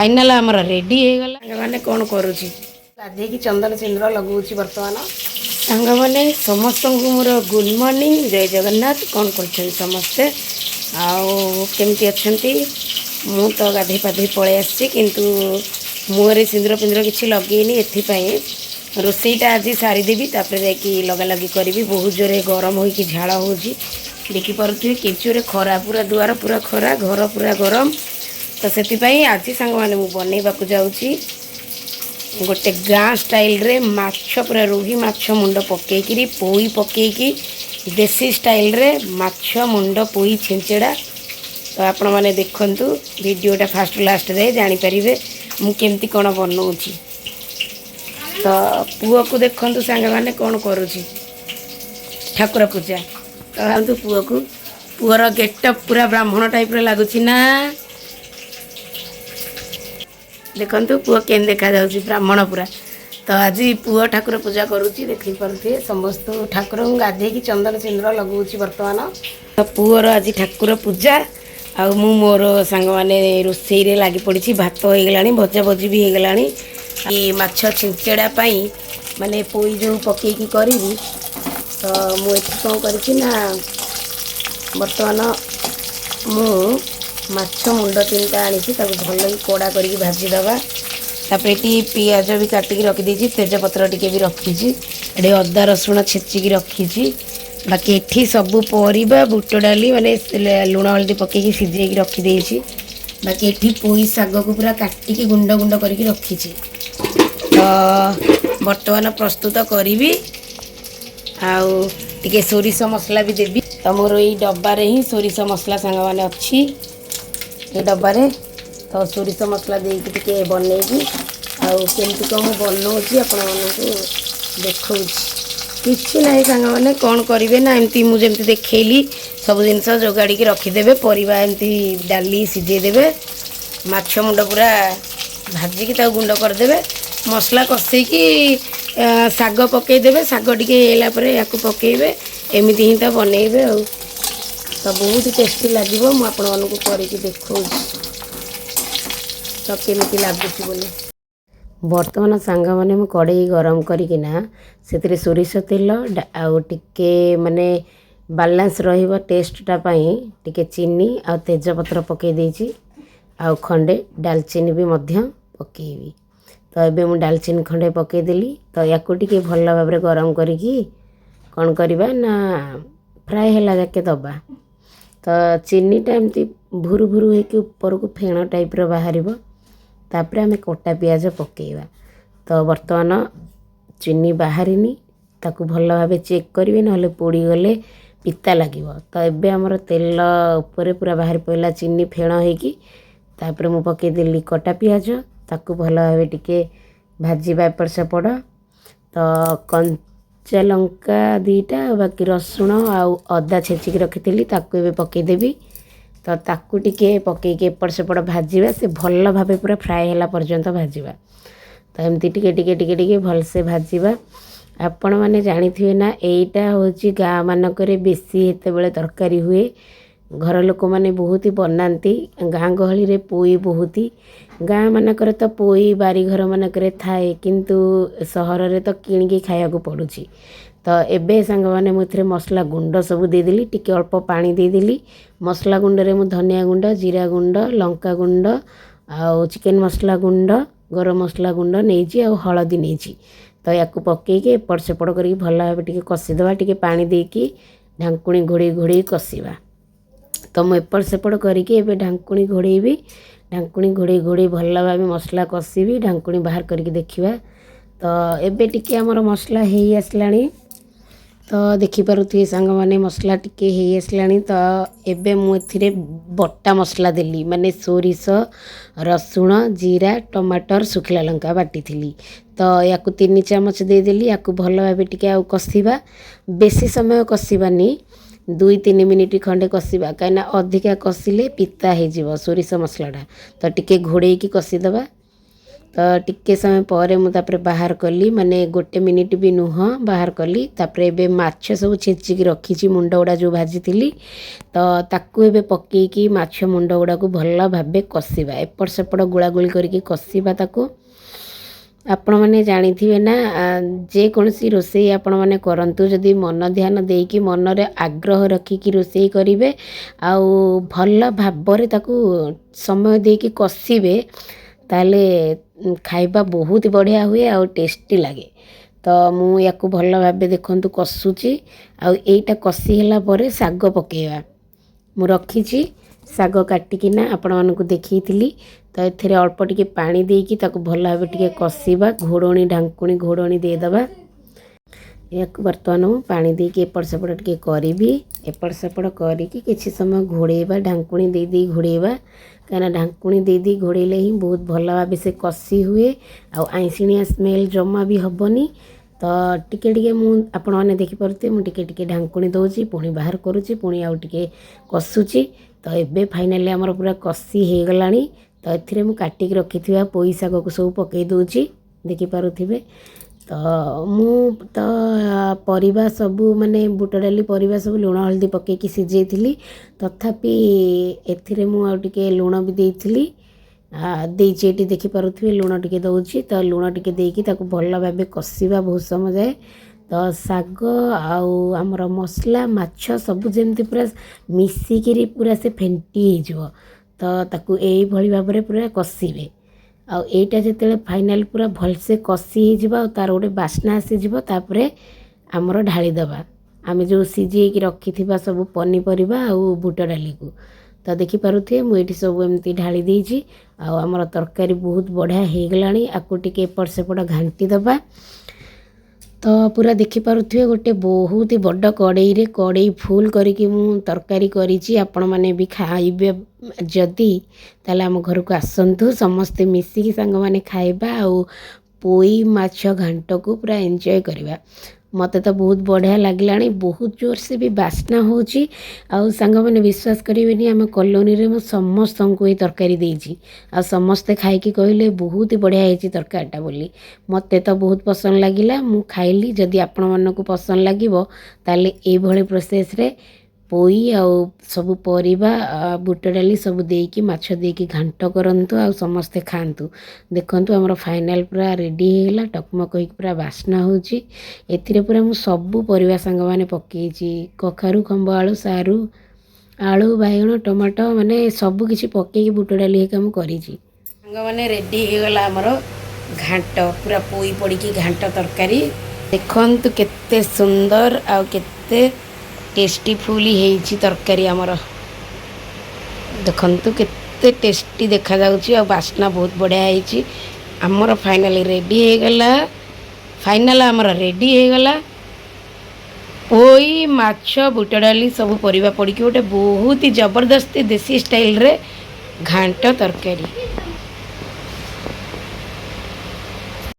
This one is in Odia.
ଫାଇନାଲ୍ ଆମର ରେଡ଼ି ହେଇଗଲା। ସାଙ୍ଗମାନେ, କ'ଣ କରୁଛି? ଗାଧେଇକି ଚନ୍ଦନ ସିନ୍ଦୁର ଲଗାଉଛି ବର୍ତ୍ତମାନ। ସାଙ୍ଗମାନେ, ସମସ୍ତଙ୍କୁ ମୋର ଗୁଡ଼୍ ମର୍ଣ୍ଣିଂ, ଜୟ ଜଗନ୍ନାଥ। କ'ଣ କରୁଛନ୍ତି ସମସ୍ତେ ଆଉ କେମିତି ଅଛନ୍ତି? ମୁଁ ତ ଗାଧେଇ ପାଧେଇ ପଳେଇ ଆସିଛି, କିନ୍ତୁ ମୁହଁରେ ସିନ୍ଦୁର ଫିନ୍ଦୁର କିଛି ଲଗେଇନି। ଏଥିପାଇଁ ରୋଷେଇଟା ଆଜି ସାରିଦେବି, ତାପରେ ଯାଇକି ଲଗାଲଗି କରିବି। ବହୁତ ଜୋରେ ଗରମ ହୋଇକି ଝାଳ ହେଉଛି, ଦେଖିପାରୁଥିବେ। କେତେ ଜୋରେ ଖରା, ପୁରା ଦୁଆର ପୁରା ଖରା, ଘର ପୁରା ଗରମ। ତ ସେଥିପାଇଁ ଆଜି ସାଙ୍ଗମାନେ ମୁଁ ବନେଇବାକୁ ଯାଉଛି ଗୋଟେ ଗାଁ ଷ୍ଟାଇଲରେ ମାଛ, ପୁରା ରୋହି ମାଛ ମୁଣ୍ଡ ପକେଇକିରି, ପୋଇ ପକେଇକି, ଦେଶୀ ଷ୍ଟାଇଲରେ ମାଛ ମୁଣ୍ଡ ପୋଇ ଛେଞ୍ଚେଡ଼ା। ତ ଆପଣମାନେ ଦେଖନ୍ତୁ ଭିଡ଼ିଓଟା ଫାଷ୍ଟ ଲାଷ୍ଟ ଯାଏ, ଜାଣିପାରିବେ ମୁଁ କେମିତି କ'ଣ ବନଉଛି। ତ ପୁଅକୁ ଦେଖନ୍ତୁ ସାଙ୍ଗମାନେ, କ'ଣ କରୁଛି। ଠାକୁର ପୂଜା। ତ ଭାବନ୍ତୁ ପୁଅକୁ, ପୁଅର ଗେଟଅପ୍ ପୁରା ବ୍ରାହ୍ମଣ ଟାଇପ୍ର ଲାଗୁଛି ନା? ଦେଖନ୍ତୁ ପୁଅ କେମିତି ଦେଖାଯାଉଛି, ବ୍ରାହ୍ମଣ ପୁରା। ତ ଆଜି ପୁଅ ଠାକୁର ପୂଜା କରୁଛି, ଦେଖିପାରୁଥିବେ ସମସ୍ତ। ଠାକୁରଙ୍କୁ ଗାଧେଇକି ଚନ୍ଦନ ସିନ୍ଦୁର ଲଗାଉଛି ବର୍ତ୍ତମାନ। ତ ପୁଅର ଆଜି ଠାକୁର ପୂଜା ଆଉ ମୁଁ ମୋର ସାଙ୍ଗମାନେ ରୋଷେଇରେ ଲାଗି ପଡ଼ିଛି। ଭାତ ହେଇଗଲାଣି, ଭଜା ଭଜି ବି ହେଇଗଲାଣି। ଏ ମାଛ ଛିଞ୍ଚେଡ଼ା ପାଇଁ, ମାନେ ପୋଇ ଯେଉଁ ପକେଇକି କରିବି, ତ ମୁଁ ଏଠି କ'ଣ କରିଛି ନା, ବର୍ତ୍ତମାନ ମୁଁ ମାଛ ମୁଣ୍ଡ ତିନିଟା ଆଣିଛି, ତାକୁ ଭଲକି କଡ଼ା କରିକି ଭାଜିଦେବା। ତାପରେ ଏଠି ପିଆଜ ବି କାଟିକି ରଖିଦେଇଛି, ତେଜପତ୍ର ଟିକେ ବି ରଖିଛି, ଏଠି ଅଦା ରସୁଣ ଛେଚିକି ରଖିଛି। ବାକି ଏଠି ସବୁ ପରିବା, ବୁଟ ଡାଲି, ମାନେ ଲୁଣ ହଳଦୀ ପକେଇକି ସିଝେଇକି ରଖିଦେଇଛି। ବାକି ଏଠି ପୋଇ ଶାଗକୁ ପୁରା କାଟିକି ଗୁଣ୍ଡ ଗୁଣ୍ଡ କରିକି ରଖିଛି। ତ ବର୍ତ୍ତମାନ ପ୍ରସ୍ତୁତ କରିବି ଆଉ ଟିକେ ସୋରିଷ ମସଲା ବି ଦେବି। ତ ମୋର ଏଇ ଡବାରେ ହିଁ ସୋରିଷ ମସଲା ସାଙ୍ଗମାନେ ଅଛି, ଏ ଡବାରେ। ତ ସୋରିଷ ମସଲା ଦେଇକି ଟିକେ ବନେଇବି ଆଉ କେମିତି କ'ଣ ମୁଁ ବନଉଛି ଆପଣମାନଙ୍କୁ ଦେଖାଉଛି। କିଛି ନାହିଁ ସାଙ୍ଗମାନେ, କ'ଣ କରିବେ ନା, ଏମିତି ମୁଁ ଯେମିତି ଦେଖେଇଲି, ସବୁ ଜିନିଷ ଯୋଗାଡ଼ିକି ରଖିଦେବେ। ପରିବା ଏମିତି ଡାଲି ସିଝେଇ ଦେବେ, ମାଛ ମୁଣ୍ଡ ପୁରା ଭାଜିକି ତାକୁ ଗୁଣ୍ଡ କରିଦେବେ, ମସଲା କଷେଇକି ଶାଗ ପକେଇଦେବେ। ଶାଗ ଟିକେ ହେଇଗଲା ପରେ ୟାକୁ ପକେଇବେ। ଏମିତି ହିଁ ତ ବନେଇବେ ଆଉ ତ ବହୁତ ଟେଷ୍ଟି ଲାଗିବ। ମୁଁ ଆପଣମାନଙ୍କୁ କରିକି ଦେଖାଉଛି ତ କେମିତି ଲାଗୁଛି ବୋଲି। ବର୍ତ୍ତମାନ ସାଙ୍ଗମାନେ, ମୁଁ କଡ଼େଇ ଗରମ କରିକିନା ସେଥିରେ ସୋରିଷ ତେଲ ଆଉ ଟିକେ, ମାନେ ବାଲାନ୍ସ ରହିବ ଟେଷ୍ଟଟା ପାଇଁ, ଟିକେ ଚିନି ଆଉ ତେଜପତ୍ର ପକାଇ ଦେଇଛି ଆଉ ଖଣ୍ଡେ ଡାଲଚିନି ବି ମଧ୍ୟ ପକାଇବି। ତ ଏବେ ମୁଁ ଡାଲଚିନି ଖଣ୍ଡେ ପକାଇଦେଲି। ତ ୟାକୁ ଟିକେ ଭଲ ଭାବରେ ଗରମ କରିକି କ'ଣ କରିବା ନା, ଫ୍ରାଏ ହେଲା ଯାକେ ଦେବା। ତ ଚିନିଟା ଏମିତି ଭୁରୁ ଭୁରୁ ହେଇକି ଉପରକୁ ଫେଣ ଟାଇପ୍ର ବାହାରିବ, ତାପରେ ଆମେ କଟା ପିଆଜ ପକାଇବା। ତ ବର୍ତ୍ତମାନ ଚିନି ବାହାରିନି, ତାକୁ ଭଲ ଭାବେ ଚେକ୍ କରିବେ, ନହେଲେ ପୋଡ଼ିଗଲେ ପିତା ଲାଗିବ। ତ ଏବେ ଆମର ତେଲ ଉପରେ ପୁରା ବାହାରି ପଡ଼ିଲା ଚିନି ଫେଣ ହେଇକି। ତାପରେ ମୁଁ ପକାଇଦେଲି କଟା ପିଆଜ, ତାକୁ ଭଲ ଭାବେ ଟିକେ ଭାଜିବା ଏପଟ ସେପଟ। ତ କଞ୍ଚା ଲଙ୍କା 2ଟା ଆଉ ବାକି ରସୁଣ ଆଉ ଅଦା ଛେଚିକି ରଖିଥିଲି, ତାକୁ ଏବେ ପକାଇଦେବି। ତ ତାକୁ ଟିକେ ପକାଇକି ଏପଟ ସେପଟ ଭାଜିବା, ସେ ଭଲ ଭାବେ ପୁରା ଫ୍ରାଏ ହେଲା ପର୍ଯ୍ୟନ୍ତ ଭାଜିବା। ତ ଏମିତି ଟିକେ ଟିକେ ଟିକେ ଟିକେ ଭଲସେ ଭାଜିବା। ଆପଣମାନେ ଜାଣିଥିବେ ନା, ଏଇଟା ହେଉଛି ଗାଁ ମାନଙ୍କରେ ବେଶୀ ଯେତେବେଳେ ତରକାରୀ ହୁଏ, ଘର ଲୋକମାନେ ବହୁତ ବନାନ୍ତି। ଗାଁ ଗହଳିରେ ପୋଇ ବହୁତ, ଗାଁ ମାନଙ୍କରେ ତ ପୋଇ ବାରିଘର ମାନଙ୍କରେ ଥାଏ, କିନ୍ତୁ ସହରରେ ତ କିଣିକି ଖାଇବାକୁ ପଡ଼ୁଛି। ତ ଏବେ ସାଙ୍ଗମାନେ, ମୁଁ ଏଥିରେ ମସଲା ଗୁଣ୍ଡ ସବୁ ଦେଇଦେଲି, ଟିକେ ଅଳ୍ପ ପାଣି ଦେଇଦେଲି। ମସଲା ଗୁଣ୍ଡରେ ମୁଁ ଧନିଆ ଗୁଣ୍ଡ, ଜିରା ଗୁଣ୍ଡ, ଲଙ୍କା ଗୁଣ୍ଡ ଆଉ ଚିକେନ୍ ମସଲା ଗୁଣ୍ଡ, ଗରମ ମସଲା ଗୁଣ୍ଡ ନେଇଛି ଆଉ ହଳଦୀ ନେଇଛି। ତ ୟାକୁ ପକାଇକି ଏପଟ ସେପଟ କରିକି ଭଲ ଭାବେ ଟିକେ କଷିଦେବା। ଟିକେ ପାଣି ଦେଇକି ଢାଙ୍କୁଣୀ ଘୋଡ଼େଇ ଘୋଡ଼େଇ କଷିବା। ତ ମୁଁ ଏପଟ ସେପଟ କରିକି ଏବେ ଢାଙ୍କୁଣୀ ଘୋଡ଼େଇବି। ଢାଙ୍କୁଣୀ ଘୋଡ଼େଇ ଘୋଡ଼େଇ ଭଲ ଭାବେ ମସଲା କଷିବି। ଢାଙ୍କୁଣୀ ବାହାର କରିକି ଦେଖିବା। ତ ଏବେ ଟିକେ ଆମର ମସଲା ହେଇ ଆସିଲାଣି। ତ ଦେଖିପାରୁଥିବେ ସାଙ୍ଗମାନେ, ମସଲା ଟିକେ ହେଇ ଆସିଲାଣି। ତ ଏବେ ମୁଁ ଏଥିରେ ବଟା ମସଲା ଦେଲି, ମାନେ ସୋରିଷ, ରସୁଣ, ଜିରା, ଟମାଟର, ଶୁଖିଲା ଲଙ୍କା ବାଟିଥିଲି। ତ ୟାକୁ 3 ଚାମଚ ଦେଇଦେଲି। ୟାକୁ ଭଲ ଭାବେ ଟିକେ ଆଉ କଷିବା। ବେଶୀ ସମୟ କଷିବାନି, 2-3 ମିନିଟ୍ ଖଣ୍ଡେ କଷିବା, କାହିଁକିନା ଅଧିକା କଷିଲେ ପିତା ହେଇଯିବ ସୋରିଷ ମସଲାଟା। ତ ଟିକେ ଘୋଡ଼େଇକି କଷିଦେବା। ତ ଟିକେ ସମୟ ପରେ ମୁଁ ତାପରେ ବାହାର କଲି, ମାନେ ଗୋଟେ ମିନିଟ୍ ବି ନୁହଁ ବାହାର କଲି। ତାପରେ ଏବେ ମାଛ ସବୁ ଛେଚିକି ରଖିଛି, ମୁଣ୍ଡ ଗୁଡ଼ା ଯେଉଁ ଭାଜିଥିଲି, ତ ତାକୁ ଏବେ ପକେଇକି ମାଛ ମୁଣ୍ଡ ଗୁଡ଼ାକୁ ଭଲ ଭାବେ କଷିବା, ଏପଟ ସେପଟ ଗୁଳାଗୁଳି କରିକି କଷିବା ତାକୁ। ଆପଣମାନେ ଜାଣିଥିବେ ନା, ଯେକୌଣସି ରୋଷେଇ ଆପଣମାନେ କରନ୍ତୁ, ଯଦି ମନ ଧ୍ୟାନ ଦେଇକି ମନରେ ଆଗ୍ରହ ରଖିକି ରୋଷେଇ କରିବେ ଆଉ ଭଲ ଭାବରେ ତାକୁ ସମୟ ଦେଇକି କଷିବେ, ତାହେଲେ ଖାଇବା ବହୁତ ବଢ଼ିଆ ହୁଏ ଆଉ ଟେଷ୍ଟି ଲାଗେ। ତ ମୁଁ ୟାକୁ ଭଲ ଭାବେ ଦେଖନ୍ତୁ କଷୁଛି। ଆଉ ଏଇଟା କଷି ହେଲା ପରେ ଶାଗ ପକାଇବା। ମୁଁ ରଖିଛି ଶାଗ କାଟିକିନା ଆପଣମାନଙ୍କୁ ଦେଖେଇଥିଲି। ତ ଏଥିରେ ଅଳ୍ପ ଟିକେ ପାଣି ଦେଇକି ତାକୁ ଭଲ ଭାବେ ଟିକେ କଷିବା, ଘୋଡ଼ଣୀ ଢାଙ୍କୁଣୀ ଘୋଡ଼ଣୀ ଦେଇଦେବା। ଏହାକୁ ବର୍ତ୍ତମାନ ମୁଁ ପାଣି ଦେଇକି ଏପଟ ସେପଟ ଟିକେ କରିବି। ଏପଟ ସେପଟ କରିକି କିଛି ସମୟ ଘୋଡ଼େଇବା, ଢାଙ୍କୁଣୀ ଦେଇ ଦେଇ ଘୋଡ଼େଇବା, କାହିଁକିନା ଢାଙ୍କୁଣୀ ଦେଇ ଦେଇ ଘୋଡ଼େଇଲେ ହିଁ ବହୁତ ଭଲ ଭାବେ ସେ କଷି ହୁଏ ଆଉ ଆଇଁଷିଣିଆ ସ୍ମେଲ୍ ଜମା ବି ହେବନି। ତ ଟିକେ ଟିକେ ମୁଁ ଆପଣମାନେ ଦେଖିପାରୁଥିବେ, ମୁଁ ଟିକେ ଟିକେ ଢାଙ୍କୁଣୀ ଦେଉଛି, ପୁଣି ବାହାର କରୁଛି, ପୁଣି ଆଉ ଟିକେ କଷୁଛି। ତ ଏବେ ଫାଇନାଲି ଆମର ପୁରା କଷି ହେଇଗଲାଣି। ତ ଏଥିରେ ମୁଁ କାଟିକି ରଖିଥିବା ପୋଇ ଶାଗକୁ ସବୁ ପକାଇ ଦେଉଛି, ଦେଖିପାରୁଥିବେ। ତ ମୁଁ ତ ପରିବା ସବୁ ମାନେ ବୁଟ ଡାଲି ପରିବା ସବୁ ଲୁଣ ହଳଦୀ ପକାଇକି ସିଝେଇଥିଲି, ତଥାପି ଏଥିରେ ମୁଁ ଆଉ ଟିକେ ଲୁଣ ବି ଦେଇଥିଲି, ଦେଇଛି ଏଠି ଦେଖିପାରୁଥିବେ ଲୁଣ ଟିକେ ଦେଉଛି। ତ ଲୁଣ ଟିକେ ଦେଇକି ତାକୁ ଭଲ ଭାବେ କଷିବା ବହୁତ ସମୟ ଯାଏ। ତ ଶାଗ ଆଉ ଆମର ମସଲା ମାଛ ସବୁ ଯେମିତି ପୁରା ମିଶିକିରି ପୁରା ସେ ଫେଣ୍ଟି ହେଇଯିବ, ତ ତାକୁ ଏଇଭଳି ଭାବରେ ପୁରା କଷିବେ। ଆଉ ଏଇଟା ଯେତେବେଳେ ଫାଇନାଲ୍ ପୁରା ଭଲସେ କଷି ହେଇଯିବ ଆଉ ତା'ର ଗୋଟେ ବାସ୍ନା ଆସିଯିବ, ତାପରେ ଆମର ଢାଳିଦେବା ଆମେ ଯେଉଁ ସିଝେଇକି ରଖିଥିବା ସବୁ ପନିପରିବା ଆଉ ବୁଟ ଡାଲିକୁ। ତ ଦେଖିପାରୁଥିବେ ମୁଁ ଏଇଠି ସବୁ ଏମିତି ଢାଳି ଦେଇଛି ଆଉ ଆମର ତରକାରୀ ବହୁତ ବଢ଼ିଆ ହେଇଗଲାଣି। ଆକୁ ଟିକେ ଏପଟ ସେପଟ ଘାଣ୍ଟି ଦେବା। ତ ପୁରା ଦେଖିପାରୁଥିବେ ଗୋଟେ ବହୁତ ବଡ଼ କଡ଼େଇରେ କଡ଼େଇ ଫୁଲ୍ କରିକି ମୁଁ ତରକାରୀ କରିଛି। ଆପଣମାନେ ବି ଖାଇବେ ଯଦି ତାହେଲେ ଆମ ଘରକୁ ଆସନ୍ତୁ, ସମସ୍ତେ ମିଶିକି ସାଙ୍ଗମାନେ ଖାଇବା ଆଉ ପୋଇ ମାଛ ଘାଣ୍ଟକୁ ପୁରା ଏନ୍ଜୟ କରିବା। ମୋତେ ତ ବହୁତ ବଢ଼ିଆ ଲାଗିଲାଣି, ବହୁତ ଜୋରସେ ବି ବାସ୍ନା ହେଉଛି। ଆଉ ସାଙ୍ଗମାନେ ବିଶ୍ୱାସ କରିବେନି, ଆମ କଲୋନୀରେ ମୁଁ ସମସ୍ତଙ୍କୁ ଏଇ ତରକାରୀ ଦେଇଛି ଆଉ ସମସ୍ତେ ଖାଇକି କହିଲେ ବହୁତ ବଢ଼ିଆ ହେଇଛି ତରକାରୀଟା ବୋଲି। ମୋତେ ତ ବହୁତ ପସନ୍ଦ ଲାଗିଲା, ମୁଁ ଖାଇଲି। ଯଦି ଆପଣମାନଙ୍କୁ ପସନ୍ଦ ଲାଗିବ ତାହେଲେ ଏଇଭଳି ପ୍ରୋସେସ୍ରେ ପୋଇ ଆଉ ସବୁ ପରିବା ବୁଟ ଡାଲି ସବୁ ଦେଇକି ମାଛ ଦେଇକି ଘାଣ୍ଟ କରନ୍ତୁ ଆଉ ସମସ୍ତେ ଖାଆନ୍ତୁ। ଦେଖନ୍ତୁ ଆମର ଫାଇନାଲ୍ ପୁରା ରେଡ଼ି ହେଇଗଲା, ଟକମକ ହେଇକି ପୁରା ବାସ୍ନା ହେଉଛି। ଏଥିରେ ପୁରା ମୁଁ ସବୁ ପରିବା ସାଙ୍ଗମାନେ ପକେଇଛି, କଖାରୁ, ଖମ୍ବ ଆଳୁ, ସାରୁ, ଆଳୁ, ବାଇଗଣ, ଟମାଟୋ, ମାନେ ସବୁ କିଛି ପକେଇକି ବୁଟ ଡାଲି ହେଇକା ମୁଁ କରିଛି। ସାଙ୍ଗମାନେ ରେଡ଼ି ହେଇଗଲା ଆମର ଘାଣ୍ଟ, ପୁରା ପୋଇ ପଡ଼ିକି ଘାଣ୍ଟ ତରକାରୀ। ଦେଖନ୍ତୁ କେତେ ସୁନ୍ଦର ଆଉ କେତେ ଟେଷ୍ଟିଫୁଲି ହେଇଛି ତରକାରୀ ଆମର। ଦେଖନ୍ତୁ କେତେ ଟେଷ୍ଟି ଦେଖାଯାଉଛି ଆଉ ବାସ୍ନା ବହୁତ ବଢ଼ିଆ ହେଇଛି। ଆମର ଫାଇନାଲି ରେଡ଼ି ହେଇଗଲା, ଫାଇନାଲ୍ ଆମର ରେଡ଼ି ହେଇଗଲା ପୋଇ ମାଛ ବୁଟ ଡାଲି ସବୁ ପରିବା ପଡ଼ିକି ଗୋଟେ ବହୁତ ହି ଜବରଦସ୍ତି ଦେଶୀ ଷ୍ଟାଇଲ୍ରେ ଘାଣ୍ଟ ତରକାରୀ।